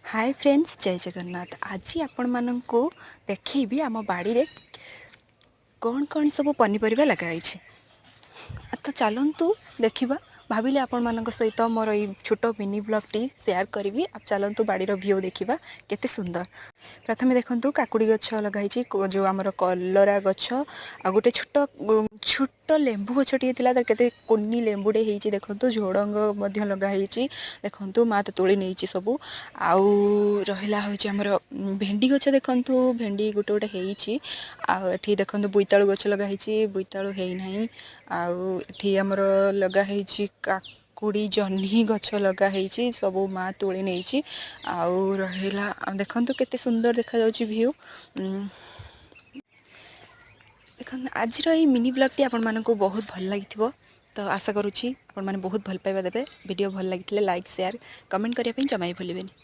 ହାଏ friends, ଜୟ ଜଗନ୍ନାଥ। ଆଜି ଆପଣମାନଙ୍କୁ ଦେଖେଇବି ଆମ ବାଡ଼ିରେ କ'ଣ କ'ଣ ସବୁ ପନିପରିବା ଲଗାହେଇଛି। ତ ଚାଲନ୍ତୁ ଦେଖିବା। ଭାବିଲେ ଆପଣମାନଙ୍କ ସହିତ ମୋର ଏଇ ଛୋଟ ମିନି ବ୍ଲଗ୍ଟି ସେୟାର କରିବି। ଆଉ ଚାଲନ୍ତୁ, ବାଡ଼ିର ଭିଉ ଦେଖିବା କେତେ ସୁନ୍ଦର। ପ୍ରଥମେ ଦେଖନ୍ତୁ, କାକୁଡ଼ି ଗଛ ଲଗାହେଇଛି, ଯେଉଁ ଆମର କଲରା ଗଛ, ଆଉ ଗୋଟେ ଛୋଟ ଛୋଟ ଲେମ୍ବୁ ଗଛଟିଏ ଥିଲା। ତାର କେତେ କୁନି ଲେମ୍ବୁଟେ ହେଇଛି ଦେଖନ୍ତୁ। ଝୁଡ଼ଙ୍ଗ ମଧ୍ୟ ଲଗା ହେଇଛି ଦେଖନ୍ତୁ, ମା ତ ତୋଳି ନେଇଛି ସବୁ। ଆଉ ରହିଲା ହେଉଛି ଆମର ଭେଣ୍ଡି ଗଛ। ଦେଖନ୍ତୁ, ଭେଣ୍ଡି ଗୋଟେ ଗୋଟେ ହେଇଛି। ଆଉ ଏଠି ଦେଖନ୍ତୁ, ବୋଇତାଳୁ ଗଛ ଲଗା ହେଇଛି, ବୋଇତାଳୁ ହେଇନାହିଁ। ଆଉ ଏଠି ଆମର ଲଗା ହେଇଛି କାକୁଡ଼ି, ଜହ୍ନି ଗଛ ଲଗା ହେଇଛି, ସବୁ ମା ତୋଳି ନେଇଛି। ଆଉ ରହିଲା, ଦେଖନ୍ତୁ କେତେ ସୁନ୍ଦର ଦେଖାଯାଉଛି ଭିଉ। ଦେଖନ୍ତୁ, ଆଜିର ଏଇ ମିନି ବ୍ଲଗ୍ଟି ଆପଣମାନଙ୍କୁ ବହୁତ ଭଲ ଲାଗିଥିବ। ତ ଆଶା କରୁଛି ଆପଣମାନେ ବହୁତ ଭଲ ପାଇବା ଦେବେ। ଭିଡ଼ିଓ ଭଲ ଲାଗିଥିଲେ ଲାଇକ୍, ସେୟାର, କମେଣ୍ଟ କରିବା ପାଇଁ ଜମା ବି ଭୁଲିବେନି।